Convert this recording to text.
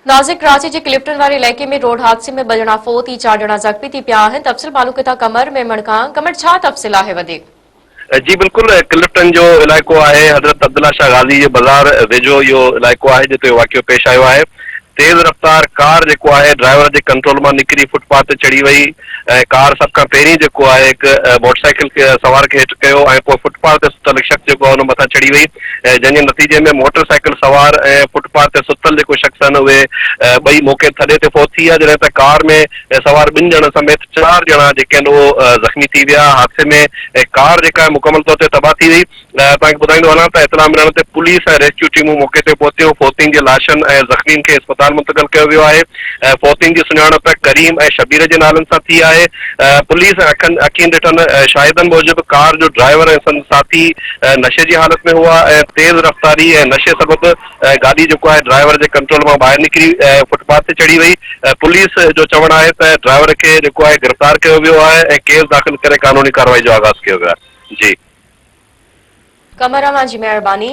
ناظر ڪراچي جي ڪلفٽن واري علائقي ۾ روڊ حادثي ۾ ٻه ڄڻا فوت ٿي چار ڄڻا زخمي ٿي پيا آهن تفصيل معلوم ڪيون ٿا قمر ميمڻ کان قمر ڇا تفصيل آهي وڌيڪ. جي بلڪل ڪلفٽن جو علائقو آهي حضرت عبدالله شاهه غازي جي بازار ويجهو اهو علائقو آهي جتي اهو واقعو پيش آيو آهي تيز رفتار ڪار جيڪو آهي ڊرائيور جي ڪنٽرول مان نڪري فٽ پاٿ تي چڙهي وئي ۽ ڪار سڀ کان پهرين جيڪو آهي هڪ موٽر سائيڪل سوار کي هٽ ڪيو ۽ پوء فٽ پاٿ تي ستل هڪ شخص جيڪو آهي ان مٿان چڙهي وئي جنهن جي نتيجي ۾ موٽر سائيڪل سوار ۽ فٽ پاٿ تي ستل جيڪو شخص آهن اهي ٻئي موقعي ٿڏي تي فوت ٿي ويا جڏهن ته ڪار ۾ سوار ٻن ڄڻن سميت چار ڄڻا جيڪي آهن اهو زخمي ٿي ويا حادثي ۾ ڪار جيڪا آهي مڪمل طور تي تباهه ٿي وئي. توهان کي ٻڌائيندو هلان ته اطلاع ملڻ تي پوليس ۽ ريسڪيو ٽيمون موقعي تي پهتيون، فوتين جي لاشن ۽ زخمين کي اسپتال منتقل ڪيو ويو آهي، فوتين جي سڃاڻپ ڪريم ۽ شبير جي نالن سان ٿي آهي، پوليس ۽ اکين ڏٺن شاهدن موجب ڪار جو ڊرائيور ۽ سندس ساٿي نشي جي حالت ۾ هئا ۽ تيز رفتاري ۽ نشي سبب گاڏي جيڪو آهي ڊرائيور جي ڪنٽرول مان ٻاهر نڪري فٽ پاٿ تي چڙهي وئي، پوليس جو چوڻ آهي ته ڊرائيور کي جيڪو آهي گرفتار ڪيو ويو آهي ۽ ڪيس داخل ڪري قانوني ڪارروائي جو آغاز ڪيو ويو آهي. جي. قمر اوهان جي مهرباني.